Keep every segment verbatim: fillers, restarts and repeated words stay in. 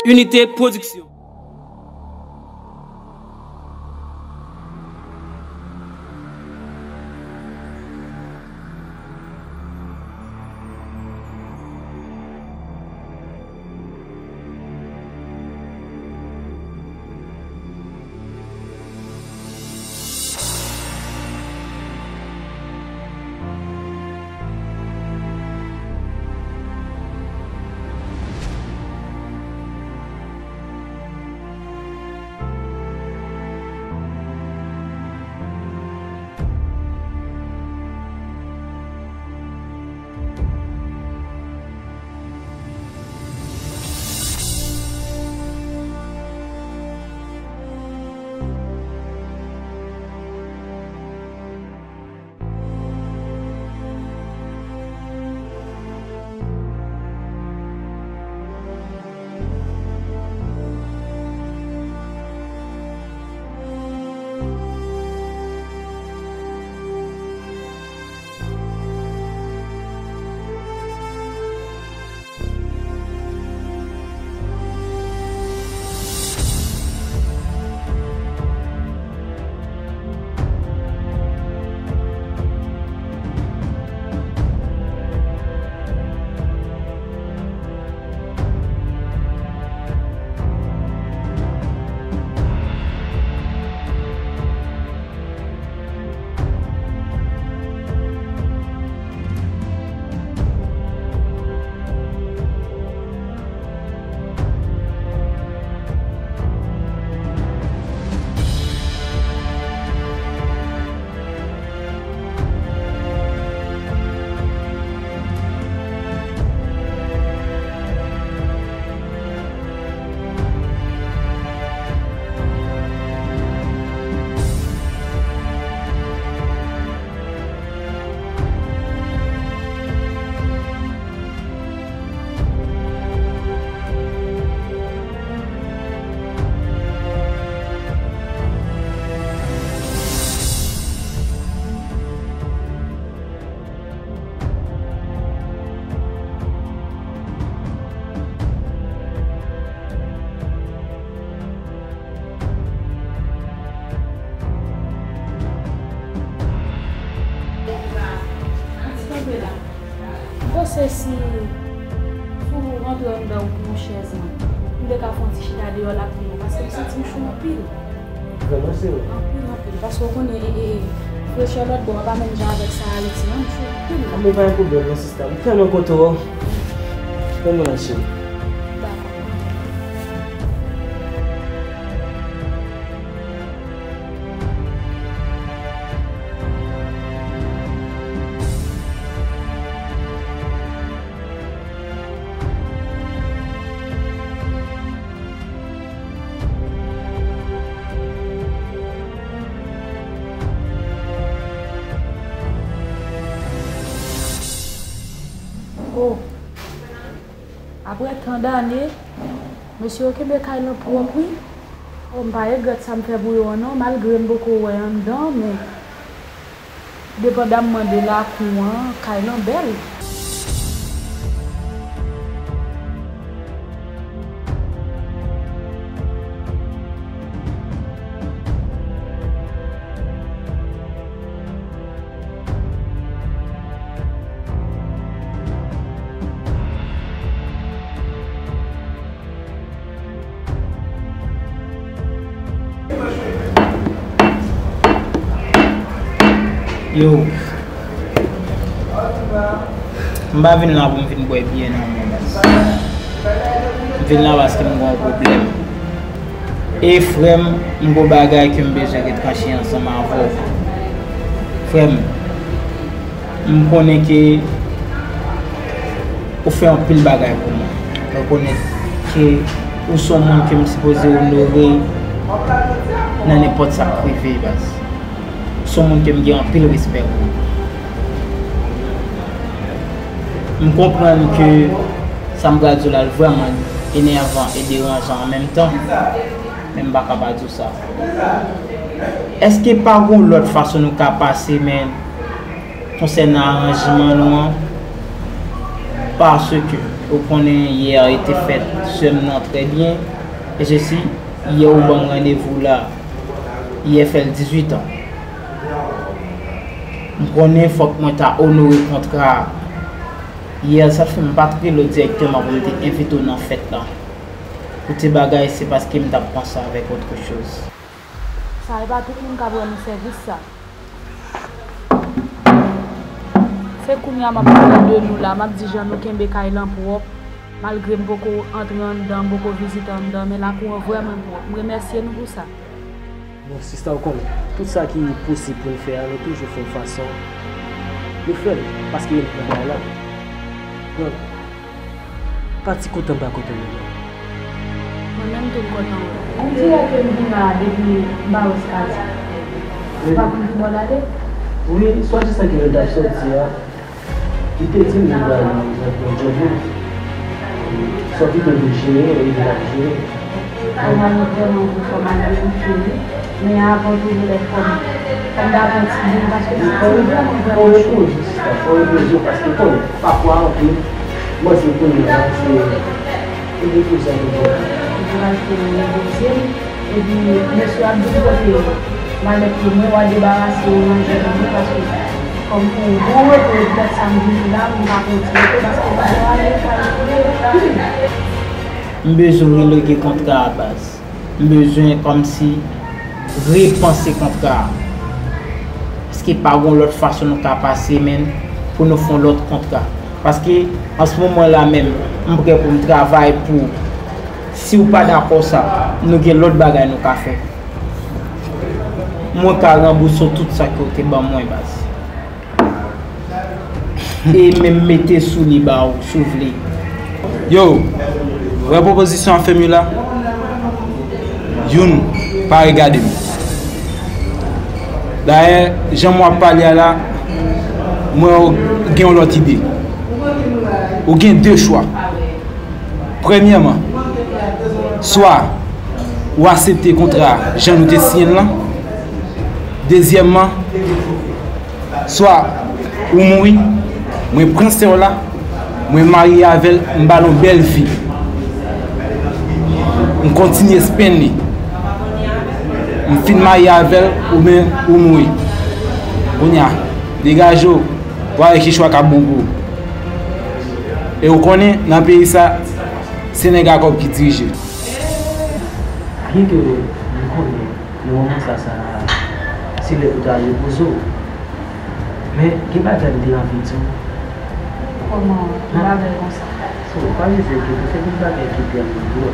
Unité Production. Kanpe la. M panse si, si w rantre anndan ou pran yon chèz lan, m te ka fè yon ti chita deyò la pou nou, paske m santi m cho anpil. Vrèman, se vre. Anpil, anpil. Paske w konnen, e, e, frechè lòt bò a pa menm jan avèk sa Ayiti an, m cho anpil. Anben, pa gen pwoblèm non, sista. M tèlman kontan wè w. Fè nou al, cheri. Dakò. Oh. Apre tan dane, mesye yo kenbe kay lan pwòp, wi. Oh, m pa regrèt sa m fè pou yo an non, malgre m poko wè anndan, men depandamman de lakou an, kay lan bèl. Yo, m pa vin la pou m vin bwè byè nan men baz. M vin la paske m gen yon pwoblèm. E frè m, m gen yon bagay ke m bezwen retranche ansanm avè w. Frè m, m konnen ke ou fè anpil bagay pou mwen. Mwen konnen ke ou se yon moun ke m sipoze onore nan nenpòt sa k rive, baz. Se yon moun ke m gen anpil respè pou. M konprann ke sa m pral di w la, l vrèman enèvan e deranjan an menm tan, men m pa ka pa di w sa. Èske pa gon lòt fason nou ka pase men konsènan aranjman nou an? Paske Ou konnen yè a te fèt sè m nan trè byen. E sesi, yè ou ban m randevou la, yè fè l dizuit an. M konnen fòk mwen ta onore kontra a. Yè sa fè m pa t rele w dirèkteman pou m te envite w nan fèt la. Pou ti bagay, se paske m t ap panse avèk autre chose. Sa e pa tout moun k ap rann nou sèvis sa. Se kounye a m ap pale de nou la, m ap di jan nou kenbe kay lan pwòp, malgre m poko antre anndan, m poko vizite anndan, men lakou an vrèman pwòp. M remèsye nou pou sa. Bon, sista, ou konnen, tout sa ki posib pou n fè a, nou toujou fè yon fason, nou fè l, paske nou pran bagay la. Donk, pa ti kontan m pa kontan nou non. Mwen menm tou m kontan wè w. On dirè ke m vin la depi m pa wè Skadi. Ou pa konn ki bò l ale? Wi, swa se sa ki lè l t ap sòti a. Li te di m li pral nan djòb li. Sòti te vin jere, li vin ap jere. Al mwen vrèman gou fò malgre m fini. Men avan tou, lè fò m, fò m dakò ti byen, paske si ti vrèman, vrèman cho. Fò repoze, sista, fò repoze, paske konnen, pafwa anpil, mwen se kounye a, se, se de koze ki bon. Kouraj pou ou repoze. Epi, mesye ap vin pote malèt yo, mwen w a debarase yo nan jèn yo, paske kòm pou yon bon repo, petèt sa m vini la, m pa konn ti repo, paske m gen ale kay anpil. M bezwen relege kontra a, baz. M bezwen kòmsi repanse kontra a. Èske pa gon lòt fason nou ka pase, menn, pou nou fè yon lòt kontra? Paske, an se moman la menm, m prè pou m travay pou, si w pa dakò sa, nou gen lòt bagay nou ka fè. Mwen ka ranbouse w tout sa ke w te ban mwen, baz. E menm mete sou li ba w, si w vle. Yo, wè pwopozisyon w ap fè m yo la? Youn pa regade m. Dayè, jan m w ap pale a la, m wè w gen yon lòt ide. Ou gen de chwa. Premyèman, swa ou aksepte kontra a jan nou te siyen l lan. Dezyèmman, swa ou mouri, mwen pran sè w la, mwen marye avè l, m ba l yon bèl vi. M kontinye spenn li. M fin marye avè l, oubyen ou mouri. Kounye a, degaje w, w a wè ki chwa k ap bon pou ou. E ou konnen, nan peyi sa, se nèg a kòb ki dirije. Byenke m konnen nan moman sa, sa se lè pou w ta repoze w, men gen bagay m te anvi di w. Kòman? Ki bagay konsa? So, pa bezwen enkyete w, se pa yon bagay ki trè lou,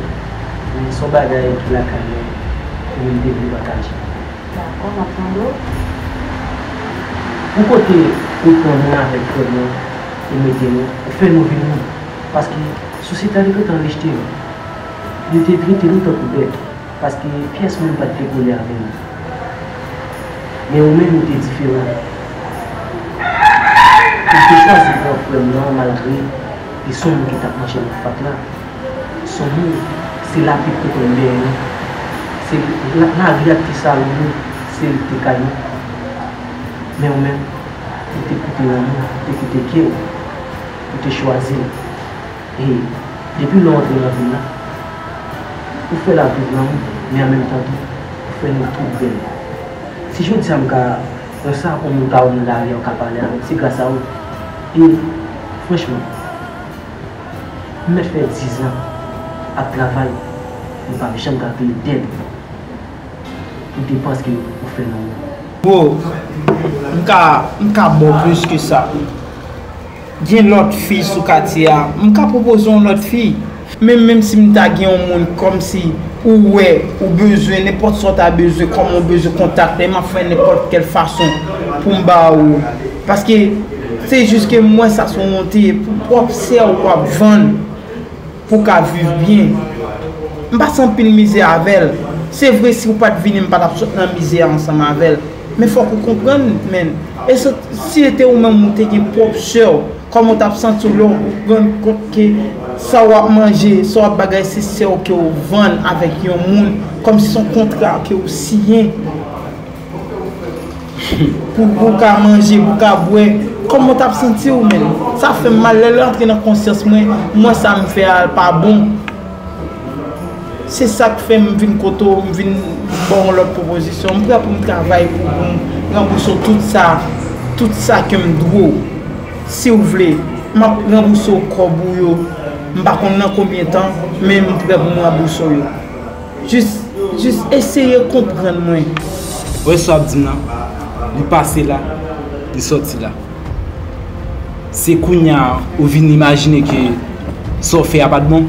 men se yon bagay ki lakay mwen, pou mwen te vle pataje. Dakò, m ap tande w. Pou kote ou pran mwen avèk frè mwen, ou mete nou, ou fè nou vin moun. Paske sosyete a te gentan rejte nou. Yo te trete nou tankou bèt. Paske pyès moun pa t vle kole avè nou. Men ou menm, ou te diferan. Ou te chwazi pran frè m nan, malgre li se yon moun ki t ap mache nan fatra. Se yon moun, se lapli k te pran dèyè nou. Se la, lari a ki te salon nou, se li k te kay nou. Men ou menm, ou te koute lanmou, ou te koute kè w, ou te chwazi l. E depi lè w antre nan vi m nan, ou fè l ap viv lanmou, men an menm tan tou, ou fè nou tout bèl. Si jodi a m ka konsa, yon moun ka wè m nan lari a, ou ka pale avè m, se gras a ou. E franchman, m mèt fè dizan ap travay, m p ap janm ka peye dèt pou depans ke ou fè nan mwen. Bro, m ka, m ka ba w plis ke sa. Gen lòt fi sou katye a, m ka pwopoze w yon lòt fi. Men menm si m ta gen yon moun kòmsi ou wè, ou bezwen, nenpòt sa w ta bezwen, kòman w bezwen kontakte m, m ap fè nenpòt kèl fason pou m ba ou. Paske se jis ke m wè sa se yon wonte, pou pwòp sè w w ap vann pou w ka viv byen. M pase anpil mizè avè l. Se vre, si w pa t vini, m pa t ap sot nan mizè a ansanm avè l. Men fòk ou konprann, menn. E se, si se te ou menm, ou te gen pwòp sè w, kòman w t ap santi w lè w rann kont ke sa w ap manje, sa w ap bagay, se sè w ke w vann avèk yon moun, kòmsi se yon kontra ke w siyen pou, pou w ka manje, pou w ka bwè? Kòman w t ap santi w, menm? Sa fè m mal lè l rantre nan konsyans mwen, m wè sa m fè a pa bon. Se sa k fè m vin kote w, m vin ba w yon lòt pwopozisyon. M prè pou m travay pou, pou m ranbouse w tout sa, tout sa ke m dwe w. Si w vle, m ap ranbouse w kòb ou yo. M pa konn nan konbyen tan, men m prè pou m ranbouse w yo. Jis, jis eseye konprann mwen. Ou wè sa w ap di m nan? Li pase la, li sòti la. Se kounye a ou vin imajine ke sa w fè a pa t bon?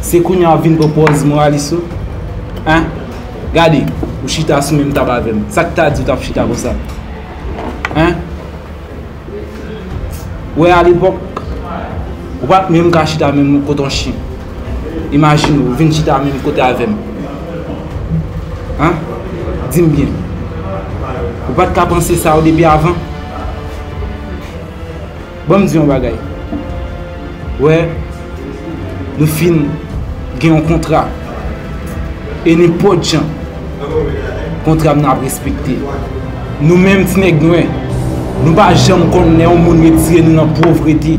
Se kounye a w vin pran pòz moralis ou? Hein? Gade, ou chita sou menm tab avè m. Sa k ta di w t ap chita konsa? Hein? Ou wè, alepòk, ou pa t menm ka chita menm kote yon chen. Imajine w, ou vin chita menm kote avè m. Hein? Di m byen. Ou pa t ka panse sa yo depi avan? Ban m di yon bagay. Ou wè, nou fin gen yon kontra. E nenpòt jan, kontra m nan ap respekte. Nou menm ti nèg nwè, nou pa janm konn lè yon moun retire nou nan povrete.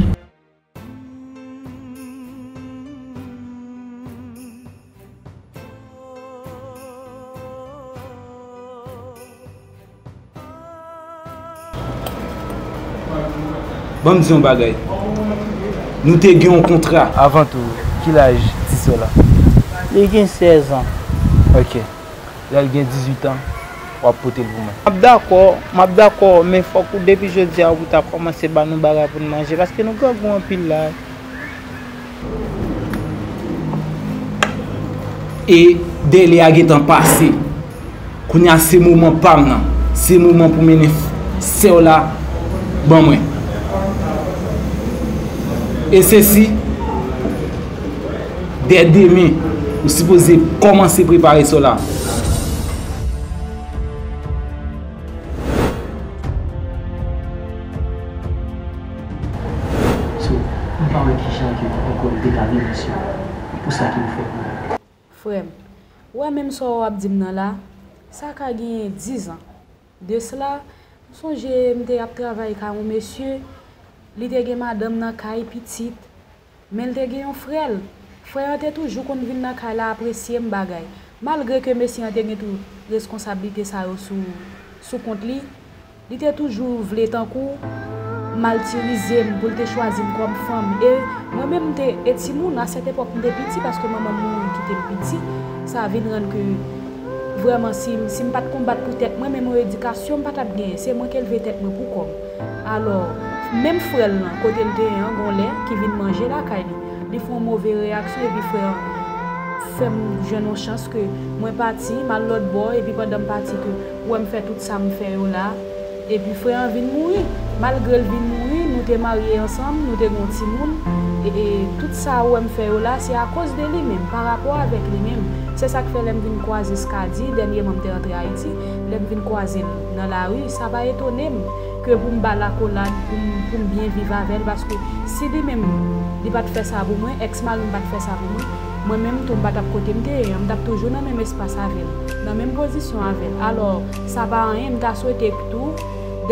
Ban m di yon bagay. Nou te gen yon kontra. Avan tou, ki laj ti sè w la? Li gen sèz an. Ok. Lè l gen dizuit an, w ap pote l pou mwen. M ap dakò, m ap dakò, men fòk ou depi jodi a ou ta kòmanse ba nou bagay pou n manje, paske nou grangou anpil la. E dèlè a gentan pase. Kounye a se moman pa m nan. Se moman pou mennen f-, sè w la ban mwen. E sesi, dè demen, ou sipoze kòmanse prepare sè w la. So, m pa wè kijan ke ou konn te ka gen misyon pou sa ke ou fè pou mwen. Frè m, ou wè menm sa w ap di m nan la, sa ka genyen diz an de sila, m sonje m te ap travay kay yon mesye, li te gen madanm nan kay, pitit, men l te gen yon frè l. Frè an te toujou konn vin nan kay la apresye m bagay. Malgre ke mesye an te gen tout reskonsablite sa yo sou, sou kont li, li te toujou vle tankou matirize m pou l te chwazi m kòm fanm. E mwen menm m te e timoun, a sèt epòk m te piti paske manman m mouri kite m piti. Sa vin rann ke vrèman si, si m pa t konbat pou tèt mwen, menm yon edikasyon m pa t ap genyen. Se mwen k elve tèt mwen pou kò m. Alò, menm frè l lan, kote l te ye an, gon lè ki vin manje lakay li. Li fè yon move reyaksyon epi frè an fè m jwenn yon chans ke mwen pati, m al lòt bò, epi pandan m pati ke ou wè m fè tout sa m fè yo la, epi frè an vin mouri. Malgre l vin mouri, nou te marye ansanm, nou te gen yon timoun, e, e tout sa ou wè m fè yo la, se akoz de li menm, pa rapò avèk li menm. Se sa k fè lè m vin kwaze Skady, dènyèman m te rantre Ayiti, lè m vin kwaze l nan lari, sa pa etone m ke pou m ba l akolad, pou m, pou m byen viv avè l, paske si li menm, li pa t fè sa pou mwen, èks mari m pa t fè sa pou mwen, mwen menm tou, m pa t ap kote m te ye an, m t ap toujou nan menm espas avè l, nan menm pozisyon avè l. Alò, sa pa anyen, m ta swete tou,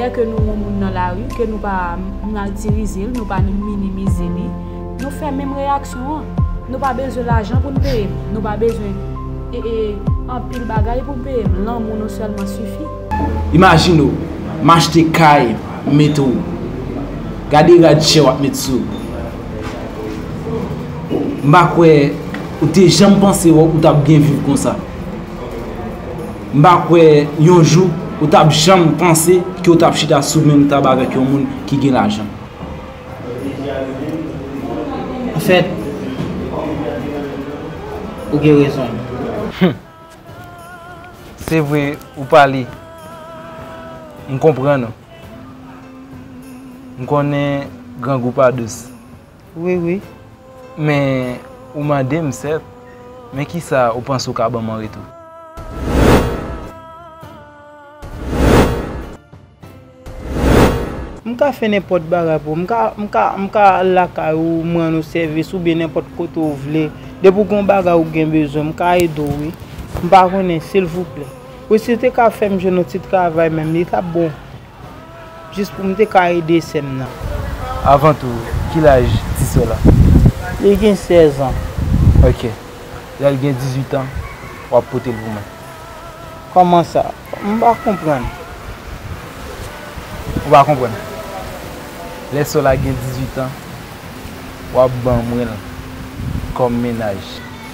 dèke nou wè yon moun nan lari, ke nou pa matirize l, nou pa minimize li, nou fè menm reyaksyon an. Nou pa bezwen lajan pou n peye m. Nou pa bezwen, e, e, anpil bagay pou n peye m. Lanmou nou sèlman sifi. Imajine w, m achte kay, m mete w. Gade rad chè w ap met sou w. M pa kwè ou te janm panse w, ou t ap byen viv konsa. M pa kwè yon jou ou t ap janm panse ke w t ap chita sou menm tab avèk yon moun ki gen lajan. Anfèt, ou gen rezon. Hum. Se vre, ou pale. M konprann ou. M konnen grangou pa dous. Wi, wi. Men, ou mande m, sèt, men kisa ou panse ou ka ban m an retou? M ka fè nenpòt bagay pou ou. M ka, m ka, m ka al lakay ou, m rann ou sèvis, oubyen nenpòt kote ou vle. Depi w gen yon bagay ou gen bezwen, m ka ede w, wi. M pa konnen, silvouplè. Wi, si w te ka fè m jwenn yon ti travay menm, li t ap bon. Jis pou m te ka ede sè m nan. Avan tou, ki laj ti sè w la? Li gen sèz an. Ok. Lè l gen dizuit an, w ap pote l pou mwen. Kòman sa? M pa konprann. Ou pa konprann? Lè sè w la gen dizuit an, w ap ban mwen l kòm mennaj.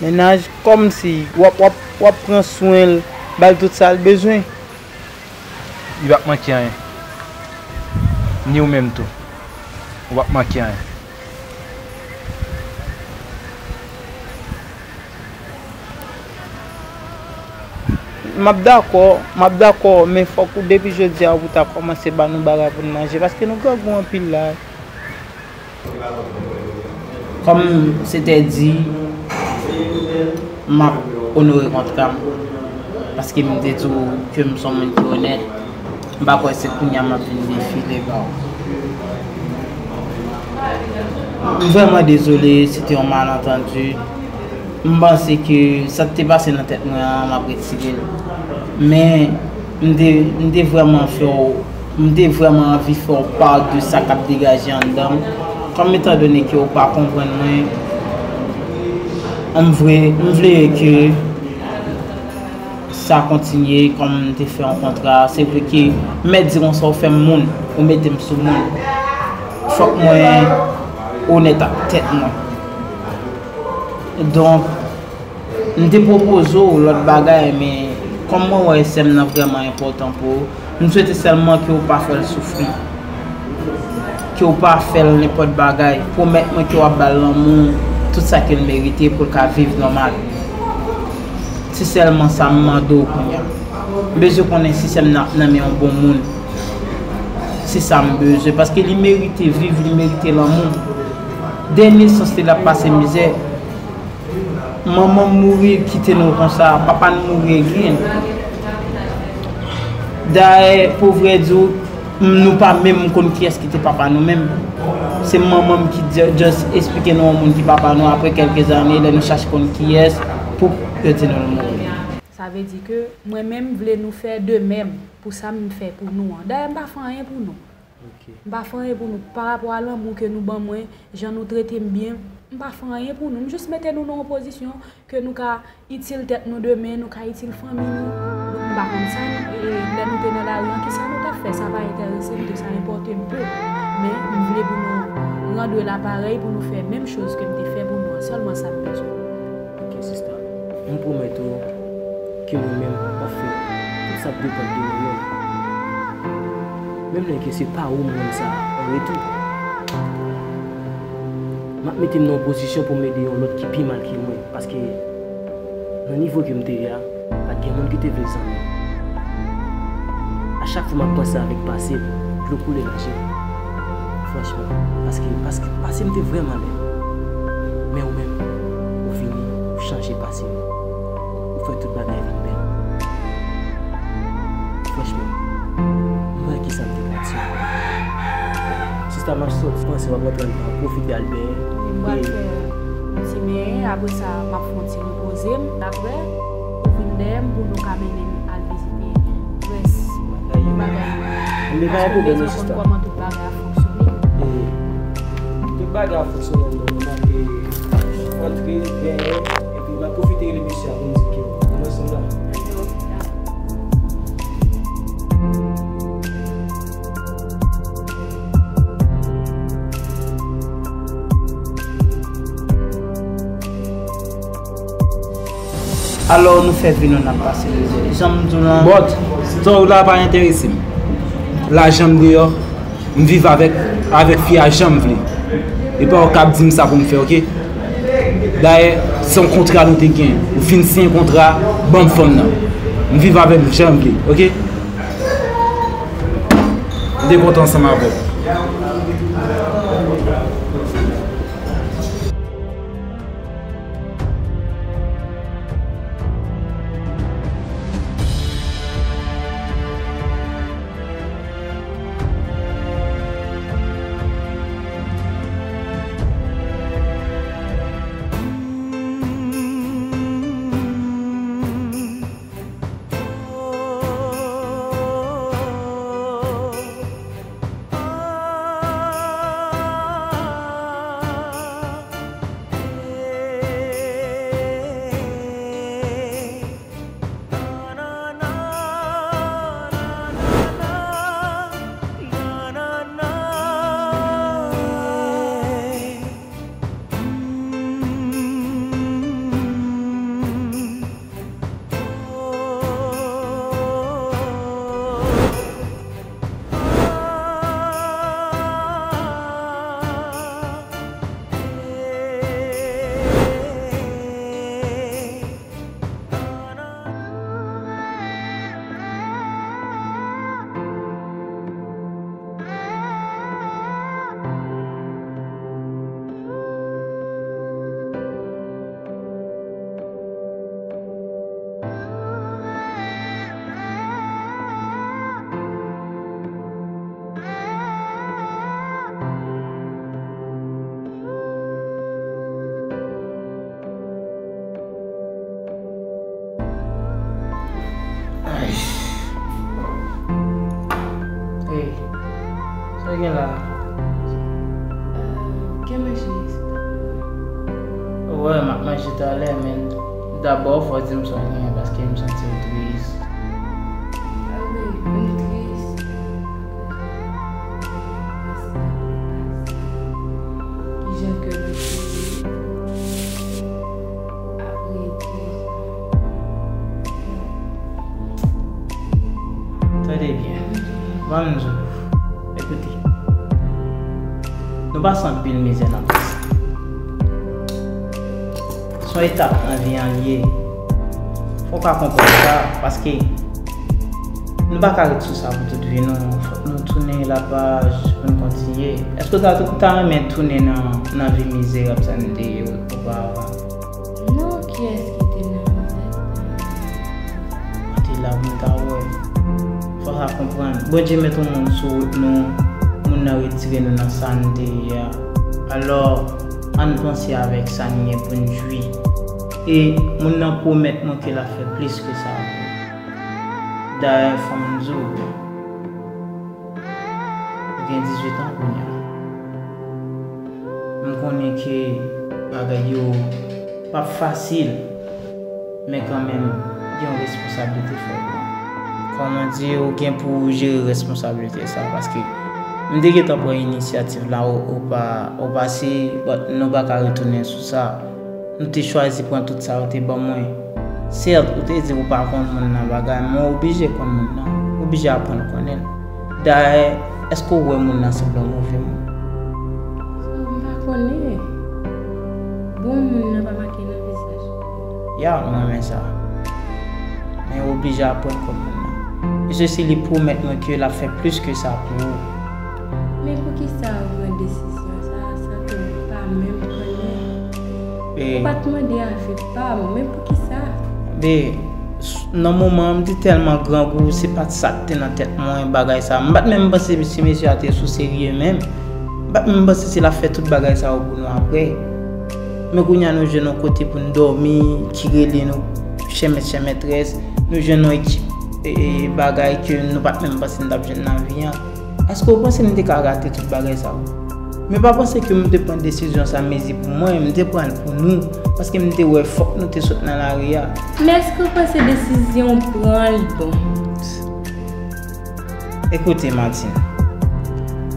Mennaj? Kòmsi w ap, w ap, w ap pran swen l, ba l tout sa l bezwen? Li p ap manke anyen. Ni ou menm tou. Ou p ap manke anyen. M ap dakò, m ap dakò, men fòk ou depi jodi a ou ta kòmanse ba nou bagay pou n manje, paske nou grangou anpil la. Kòm se te di, m ap onore kontra m, paske m te di w ke m se yon moun ki onèt. M pa kwè se kounye a m ap vin defile ba w. M vrèman dezole, se te yon malantandi. M panse ke sa k te pase nan tèt mwen an, m ap retire l. Men, m te, m te vrèman fè w, m te vrèman anvi fè w pa de sa k ap degaje anndan m. Kòm etandone ke w pa konprann mwen, m vle, m vle ke sa kontinye kòm m te fè yon kontra. Se vre ke m mèt di konsa w fè m moun, ou mete m sou moun. Fòk mwen onèt ak tèt mwen. Donk, m te pwopoze w lòt bagay, men kòm mwen wè sè m nan vrèman enpòtan pou ou, m swete sèlman ke w pa fè l soufri. Ke w pa fè l nenpòt bagay. Pwomèt mwen ke w ap ba l lanmou, tout sa ke l merite pou l ka viv nòmal. Se sèlman sa m mande w kounye a. M bezwen konnen si sè m nan ap nan men yon bon moun. Se sa m bezwen, paske li merite viv, li merite lanmou. Dènye sans li, l ap pase mizè. Manman m mouri, kite nou konsa. Papa n mouri again. Dayè, pou vrè di w, m, nou pa menm konn kiyès ki te papa nou menm. Se manman m ki dja-, just esplike nou yon moun ki papa nou apre kèlke zane, lè nou chache konn kiyès, pou yo di nou l mouri. Sa vle di ke mwen menm, m vle nou fè de menm pou sa m fè pou nou an. Dayè, m pa fè anyen pou nou. Ok. M pa fè anyen pou nou. Pa rapò a lanmou ke nou ban mwen, jan nou trete m byen, m pa fè anyen pou nou. M jis mete nou nan yon pozisyon ke nou ka itil tèt nou demen, nou ka itil fanmi nou. Donk, m pa konn sa, e, lè nou te nan lari an, kisa nou t ap fè? Sa pa enterese m tou, sa enpòte m pe. Men, m vle pou nou randre la parèy, pou nou fè menm choz ke m te fè pou nou an. Sèlman sa m bezwen. Ok, sista. M pwomèt ou ke mwen menm, m ap fè tout sa k depann de mwen menm. Menm lè ke se pa ou m rann sa an retou. M ap mete m nan yon pozisyon pou m ede yon lòt ki pi mal ke mwen. Paske nan nivo ke m te ye a, pa t gen moun ki te vle zanmi m. A chak fwa m ap panse avèk pase m, dlo koule nan je m. Franchman, paske, paske pase m te vrèman bèl. Men ou menm, ou vini, ou chanje pase m. Ou fè tout bagay vin bèl. Franchman, m pa wè kisa m te ka di w. Sista, m ap sòti, panse w ap rantre anndan, pwofite al benyen. Wi, m pral fè yon ti benyen, apre sa, m ap fè yon ti repoze m. Apre, ou vin dèyè m pou nou ka mennen m al vizite rès bagay yo. Anben, pa gen pwoblèm non, sista. Paske m bezwen konn kòman tout bagay ap fonksyone. E, tout bagay ap fonksyone nòmalman. E, antre, benyen, epi m ap pwofite rele mesye a pou m di ke nou ansanm la. Alò, nou fè vi nou, n ap pase mizè. Jan m di w lan. But, sa w la pa enterese m. Lajan m deyò, m viv avèk, avèk fi a jan m vle. E pa w k ap di m sa pou m fè, oke? Dayè, se yon kontra nou te gen. Ou fin siyen kontra, ban m fanm nan. M viv avè l jan m vle, oke? M te kontan ansanm avè w. Hey, sa w gen la? Gen manje sou tab la. Wi, m ap manje talè, men dabò fò w di m sa w genyen, paske m santi w tris. Ah wi, m tris. Kijan ke mwen te ye apre de zan. Tande byen. Ban m di w. Ekoute. Nou pase anpil mizè nan pase. Se yon etap nan vi an li ye. Fò w ka konprann sa, paske nou pa ka ret sou sa pou tout vi nou. Fòk nou tounen lapaj pou nou kontinye. Èske w ta, ta renmen tounen nan, nan vi mizerab sa n te ye oparavan? Non, kiyès ki te nan mizè? Mwen te la pou m ta wè. Fò sa konprann. Bondye met yon moun sou wout nou, moun nan retire nou nan sa n te ye a. Alò, ann panse avèk sa n gen pou n jwi. E moun nan pwomèt mwen ke l ap fè plis ke sa. Dayè, fò m di w, ou gen dizuit an kounye a. M konnen ke bagay yo p ap fasil, men kanmenm, gen yon responsablite fò w pran. Kòman di, ou gen pou w jere responsablite sa, paske m te gentan pran inisyativ la o, o pa, o pase, but nou pa ka retounen sou sa. M te chwazi pran tout sa ou te ban mwen. Sèt, ou te di ou pa konn moun nan bagay, men w oblije konn moun nan. Ou oblije aprann konnen l. Dayè, èske w wè moun nan sanble yon move moun? M pa konnen. Bon moun nan pa make nan vizaj. Ya, m renmen sa. Men w oblije aprann konn moun nan. Mesye, si li pwomèt mwen ke l ap fè plis ke sa pou ou. Men poukisa ou pran desizyon sa, san ke m pa menm konnen? E, Ou pa t mande avi pa m, men poukisa? Be, s- nan moman an, m te tèlman grangou, se pa t sa k te nan tèt mwen, bagay sa. M pa t menm panse si mesye a te sou serye menm. M pa t menm panse si l ap fè tout bagay sa yo pou nou apre. Men kounye a nou jwenn yon kote pou n dòmi, ki rele nou chèmèt chèmètrès. Nou jwenn yon ekip e, e, bagay ke nou pa t menm panse n t ap jwenn nan vi an. Èske w panse m te ka rate tout bagay sa yo? Men pa panse ke m te pran desizyon sa mezi pou mwen, m te pran l pou nou, paske m te wè fòk nou te sot nan lari a. Men èske w panse desizyon w pran l bon? Ekoute, Martine,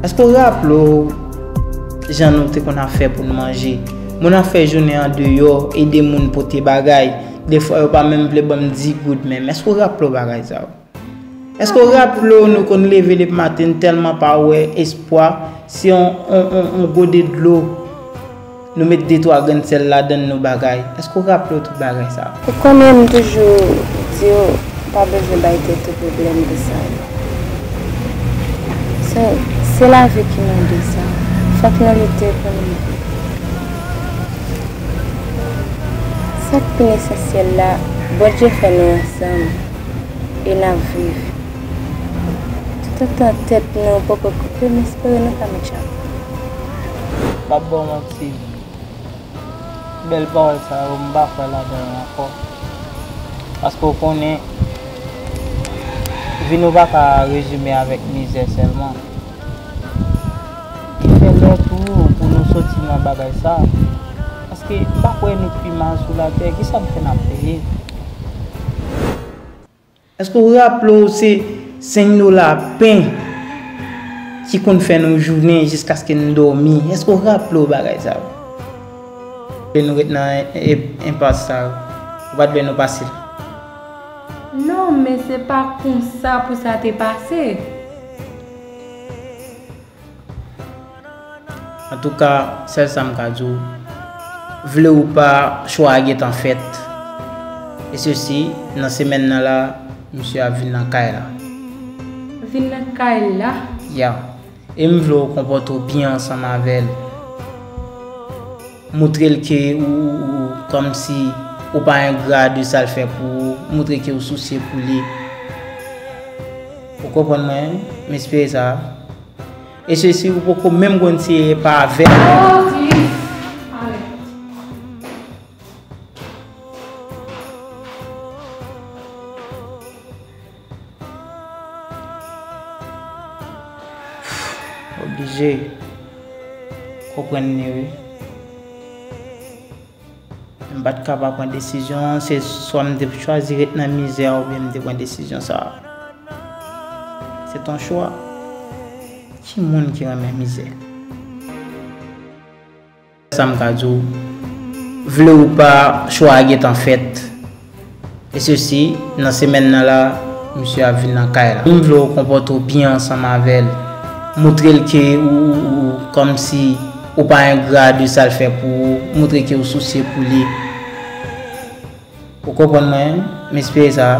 èske w raple w jan nou te konn ap fè pou n manje? Moun ap fè jounen an deyò, ede moun pote bagay. Defwa yo pa menm vle ban m dis goud menm. Èske w raple w bagay sa yo? Èske w raple w nou konn leve lepe maten, n tèlman pa wè espwa, se yon, yon, yon, yon gode dlo, nou met de twa grenn sèl ladan l, nou bagay. Èske w raple w tout bagay sa yo? Ou konnen m toujou di w pa bezwen bay tèt ou pwoblèm de sa yo. Se, se lavi ki mande sa. Fòk nou lite pou n viv. Sa k pi esansyèl la, Bondye fè nou ansanm e n ap viv. Toutotan tèt nou poko koupe, m espere nou pa met chapo. M ap ba w manti. Bèl pawòl sa yo, m pa kwè ladan yo ankò. Paske w konnen, vi nou pa ka rezime avèk mizè sèlman. Li fè lè tou pou nou soti nan bagay sa. Paske m pa kwè nou pi mal sou latè. Kisa n fè n ap peye? Èske w raple w se senk dola pen ki konn fè nou jounen jiskaske n dòmi? Èske w raple w bagay sa yo? Lè nou ret nan e- e- enpas sa yo, ou pa t vle nou pase l? Non, men se pa konsa pou sa te pase. Antouka, sèl sa m ka di w, vle ou pa, cho a gentan fèt. E sesi, nan semèn nan la, misye ap vin nan kay la. Vin nan kay la? Ya. E m vle w konpòte w byen ansanm avè l. Montre l ke ou, ou, ou kòmsi ou pa engra de sa l fè pou ou. Montre ke ou sousye pou li. Ou konprann mwen? M espere sa. E sesi, ou poko menm konn si e pa avè l. Oh, Jezi! Amèn. Oblije konprann li, wi. M pa t ka pa pran desizyon, se swa m te chwazi ret nan mizè oubyen m te pran desizyon sa a. Se ton chwa. Ki moun ki renmen mizè? Sa m ka di w, vle ou pa, chwa a gentan fèt. E sesi, nan semèn nan la, misye ap vin nan kay la. M vle w konpòte w byen ansanm avè l. Moutre l ke ou, ou, ou kòmsi ou pa engra de sa l fè pou ou. Moutre ke ou sousye pou li. Ou konprann mwen? M espere sa.